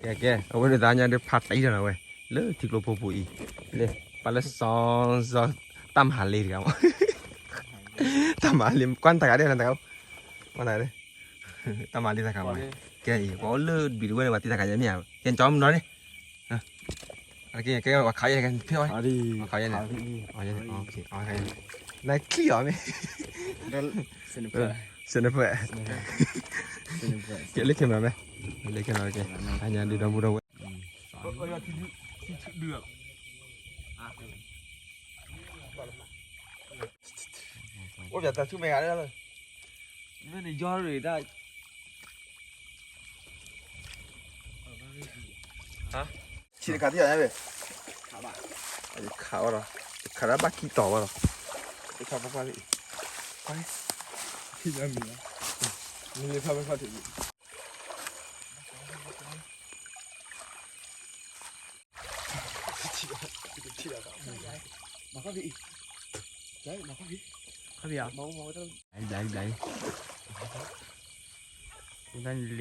ကဲ ကဲ အဝဲဒၣ်တၢ်ညါဒုးဖးတံၢ်လီၤနၤဝဲ လၢထံကျိဖိပူၤအံၤ လၢ ပှၤလၢစီၤစီၤ တၢ်မၤလ့တဂၤမး တၢ်မၤလ့ ကွၢ်နတဂၤဒဲး နတဂၤ ကွၢ်နတဂၤဒဲး တၢ်မၤလ့တဂၤမး ကဲအံၤ ပှၤအိၣ်လၢဘံၤတဝဲန့ၣ် ပှၤတံၢ်တၢ်ခါယဲမ့ၢ်ဧါ ကဲကၠီမနီၤန့ၣ် ကဲ ကဲ ပှၤခးယဲ ကဲ ဖဲဝဲ ပှၤခးယဲန့ၣ် နချံၣ်အီၤမ့ၢ် စနဖၢၣ် ကဲလၢ camera မ့ၢ် လၢ camera ကဲ အညါဒုးဒီပုၢ်ဒီဝဲၢ် အိၣ်ပြတၢ်ဆူမဲာ်ဂၤလၢ မ့ၢ်န့ၣ်ယီရ့ၣ်တၢ် ဟါ ဆံးတခါထံၣ်အီၤညါဘ့ၣ် ခးဝဲဒီး ခးဒၣ်ဘၣ်ခံတီၤဝဲဒီး ခါပှၤပှၢ်လံ ခါ ထံၣ်ညါမံၤလီၤ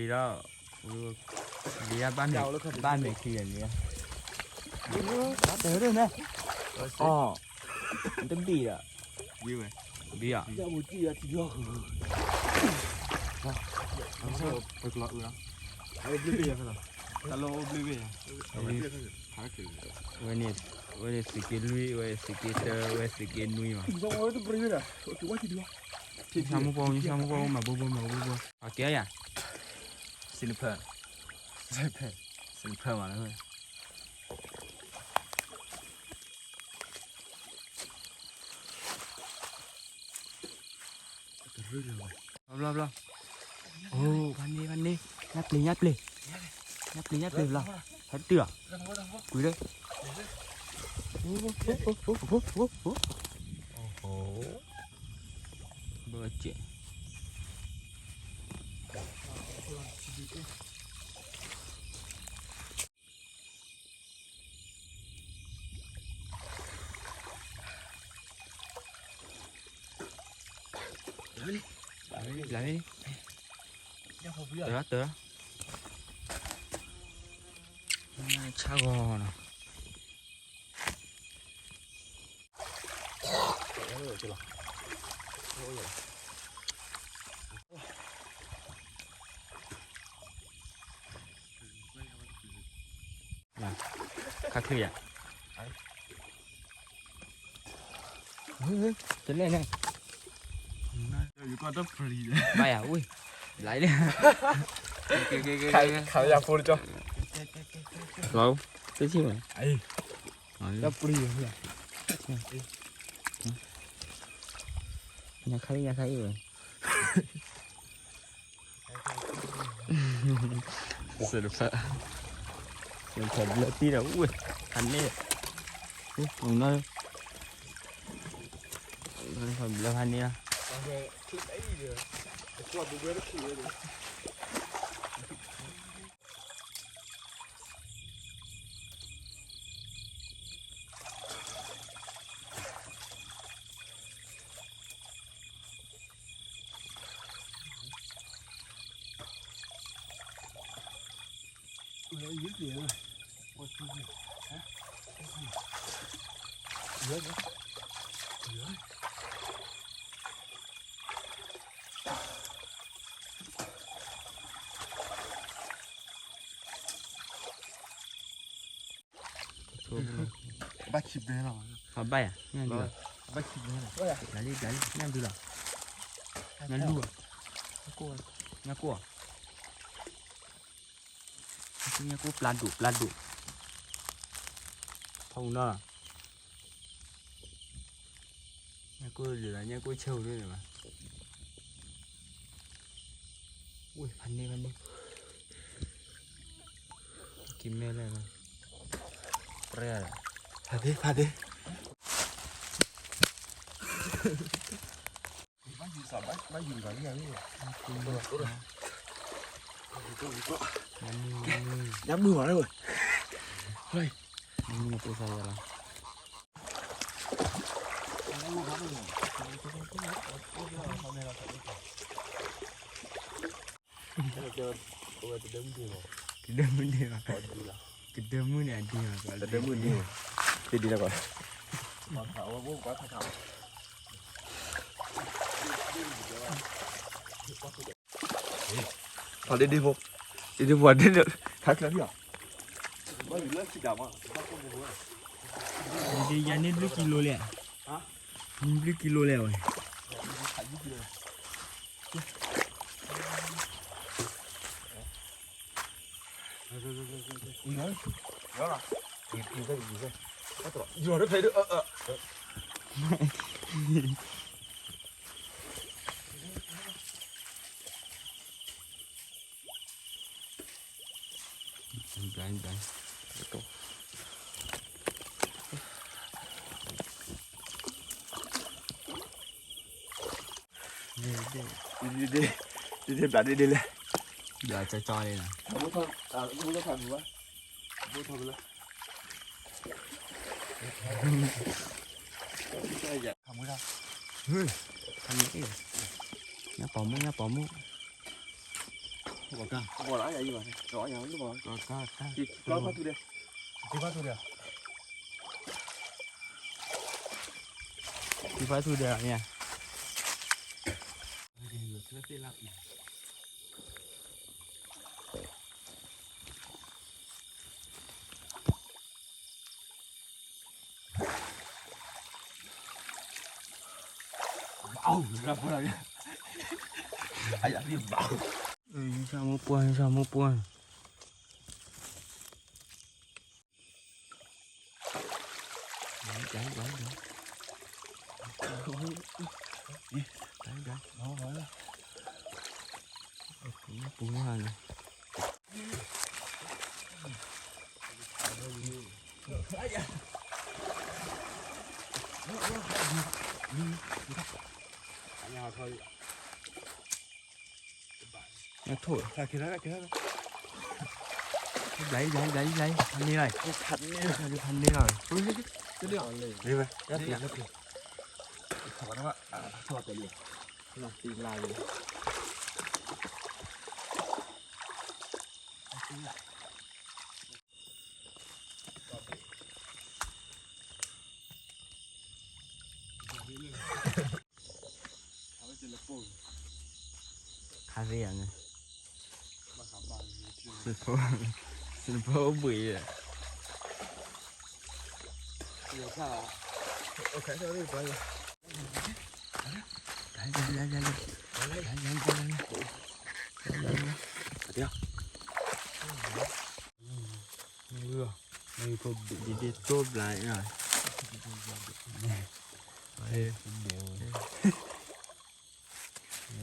မံၤလၢခါပှၢ်ပှၢ်ထံၣ်လံ ခါပှၢ်ပှၢ် ဘျီဘျီ တၢ်လံၤဒီး လံၤဒၣ်ဘၣ်မဲာ်ခံဂၤလံၤ ဘၣ်တဲဒ်န့ၣ် အီၤ တဘံၣ်ဒီး ဘံၣ်အီၤ ပကျီအုလီၤ တၢ်လီၢ်အိၣ်ဘျုးဘ့ၣ်ယၤ ဝဲန့ၣ် ဝဲန့ၣ်သုးက့လွံၢ် ဝဲသုးက့တၢ ဝဲသုးက့နွံမး ဆၣ်မူပှၢ် ဆၣ်မူပှၢ် မၤဘိဘိ မၤဘိဘိ အကဲယၤ စနဖၢၣ် စနဖၢၣ် စနဖၢၣ်မးလၢ ဘျီဘျီ အိၣ် ဖးန့ၢ် ဖးန့ၢ် ညၣ်ပျ့ၤ ညၣ်ပျ့ၤ ညၣ်ပျ့ၤ ညၣ်ပျ့ၤဘျီ ဟဲတုၤအီၤ ကွံာ်လၢ ဘၢစဲး ဘျါဝဲန့ၣ် ဘျါဝဲန့ၣ် တၢ်တၢ် ဆၣ်ဂီၤနီၤ ခါချ့ယၤ တလဲၣ်န့ᣣ် ဘၣ်ယၤဝ့ၢ် ဘျါလံ ခါယၤဖိတကီ လီၤ တထံၣ်ဝဲ တပျံၤ ညါခါအံၤ ညါခါအံၤဝဲ စဲးတဖျၢၣ် စဲးတဖျၢၣ်ဘျၢတံၢ်ဒီး ဝ့ၢ် ဖးန့ၢ် နီၤ ဘျၢဖးန့ၢ်လီၤ ဘၣ်ခံဘဲလီၤ ဘၣ်ယၤ ညၣ်ဒုလီၤ ဘျါလံ ဘျါလံ ညၣ်ဒုလီၤ ညၣ်လူၢ် ညၣ်ကိၢ် ညၣ်ကိၢ် ပျါဒိၣ် ပျါဒိၣ် ဖီမုၢ်နီၤ ညၣ်ကိၢ်ဒုလီၤ ညၣ်ကိၢ်ဆၢဒုန့ၣ်ဘၣ် ဝ့ၢ် ဖးန့ၢ် ဖးန့ၢ် က့ၤမဲလၢ ပြဲ ဖးသ့ ဖးသ့ ညၣ်မုၢ်မးလၢဝဲ ဝဲတဒဲမုၢ်တ့ၢ်ဘၣ် ကဒၢမုၢ်န့ၣ်ဘၣ်, ကဒၢမုၢ်န့ၣ်အဒ့ဘၣ်, ကဒၢမုၢ်န့ၣ်, ဒ့ဒ့လၢကီး, ထီၣ်ဒ့ဒ့ဖိ, ဒ့ဒ့ဖိ, ဒ့ဒ့, ထါချၢလံဧါ, ဒ့ဒ့ ယၤန့ၢ်ဘျုးကံလိလဲၣ်, န့ၢ်ဘျုးကံလိလဲၣ်ဝဲ. ဒ့ဒ့, ဒ့ဒ့, ဘျးဒ့ဒ့လဲၣ်, ဘျးကၠီကၠီလံနီၤ, ဘိထီၣ်, ဘိထီၣ်ဖဲလဲၣ်, ခမူဒၣ်, ညါပိာ်မုၣ် ညါပိာ်မုၣ်, ဘီကါ, ဘီလၢယၤယံဘၣ်, ကါ, ကါ, ကါ, ကါ, ကါ, ကါ, ကါ, ကဖးသူဒီးန့ၣ်, ယသးမိၢ်ပှၢ် ယသးမိၢ်ပှၢ်. ပူၤမးန့ၣ်, ညၣ်ထိၣ်, ဘျးအံၤ ဘျးအံၤ ဘျးအံၤ ဘျးအံၤ ဖးန့ၢ်လီၤ, ဖးန့ၢ်လီၤ, မ့ၢ်ဝဲ ခါသ့ၣ်ယၤန့ၣ်, စနဖိ, စနဖိအိၣ်ဘှံးယဲၢ်, ဒ့ဒ့တိၢ်ဘျးအံၤ, ဖိဘဲအိၣ်, အံၤတဘှံးလီၤ, ဝံၤလံ, ဝံၤလံ, ပှၤပူၤလံဘိး, ညၣ်ပျံၤခးတပျးဘ့ၣ်, ယတပျးခးဘ့ၣ်, ညၣ်ပျံၤန့ၢ်သၢဘ့ၣ်မ့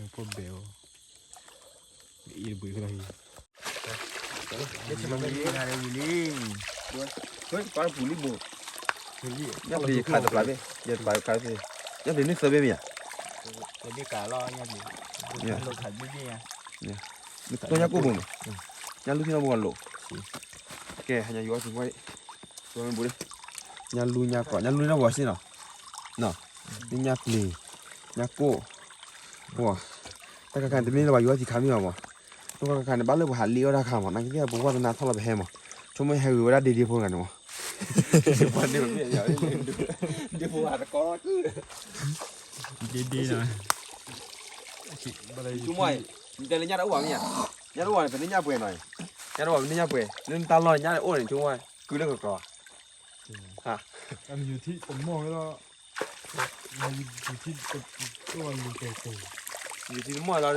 ၢ်ဧါ, ညၣ်ပျံၤ, တိၢ်ညၣ်ကိၢ်ဘိးမး, ညၣ်လူၢ်ထံနီၢ်ဘိးလိာ်, ကဲ ဟါညါယွၤသ့ၣ်ဝဲ, ဘိးလံ, ညၣ်လူၢ်ညၣ်ကိး ညၣ်လူၢ်န့ၣ်ဝဲစ့ၢ်နီၤ, န့ၣ်ညၣ်ပျံၤ, ညၣ်ကိၢ်, ပှၤ, တၢ်ခါခါန့ၣ် တမ့ၢ်လၢပှၤယွၤသံခါမ့ၢ်ဘၣ်မး, တၢ်ခါခါန့ၣ် ဘၣ်လၢပှၤဟးလ့အီၣ်တၢ်ခါမး နာ်က့သ့ၣ် ပဝဲသနာ်ထီၣ်လီၤပဟဲမး, ဆိကမိၣ်ဟဲဂ့ၤဝဲဒၣ်ဒ့ဒ့ဖိတဂၤန့ၣ်မး, ပှၤန့ၣ်မ့ၢ် ဒ့ဖိဟးတကီလီၤ, ဒ့ဒ့လီၤ, ဆိကမိၣ်, နတဲလၢညၣ်တအိၣ်ဘၣ်မ့ၢ်ဧါ, ညၣ်တအိၣ်ဘၣ်န့ၣ် ပန့ၢ်ညၣ်ပှဲၤနီၤ, ညၣ်တအိၣ်ဘၣ်ပန့ၢ်ညၣ်ပှဲၤ လၢနတၢ်လီၢ်န့ၣ် ညၣ်တအိၣ်န့ၣ် ဆိကမိၣ်, ကုလၢကကီၤ ဟါ, အမယူၤထံတမီၢ်ဝဲလီၤ, ယူၤထံတအိၣ်လူၤတဲတဲ, ယူၤထံတမီၢ်လီၤ,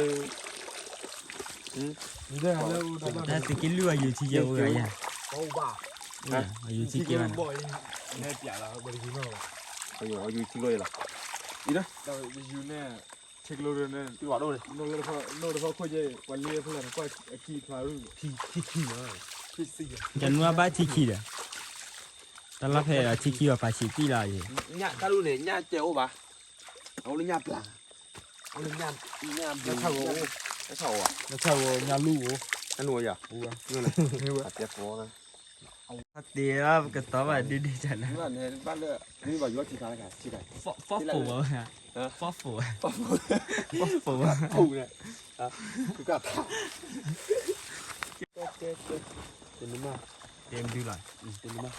တၢ်သုးက့လွံၢ်အယူၤထံယဲၢ်အိၣ်ဂၤယဲၢ်, ယူၤထံကဲဘၣ်နီၤ, ယူၤထံလီၤ, ယူၤထံလီၤ, အံၤ, ယူၤန့ၣ်, ထံကျိန့ၣ်, ကနွံဘၣ်ထံခံဒီး, တၢ်လီၢ်ဖဲဒီးထံခံဒီးပာ်ဆံးတံၢ်လီၤ, တၢ်လူၢ်န့ၣ် ညၣ်ကဲအိၣ်ဘၣ်, အအိၣ်လၢညၣ်ပျၢ်, အိၣ်လၢညၣ်, ညၣ်ဆၣ်ဂီၤ, ညၣ်ဆၣ်ဂီၤ, ညၣ်လူၢ်ဂီၤ, ညၣ်လူၢ်ဂီၤယၤ, အတဲကီ, တ့လီၤ ပကတီၤဘၣ်ဒ့ဒ့ကနၤ, ဘၣ်လၢ, မ့ၢ်ဘၣ်ယွၤထံခါ, ဖီၣ်ဖိဝဲ, ဖီၣ်ဖိ, ဖီၣ်ဖိ, ဖီၣ်ဖိ, ကကထါ, ကဲ ကဲ ကဲ, တနံၤမး, တဲမနုၤလီၤ, တနံၤမး,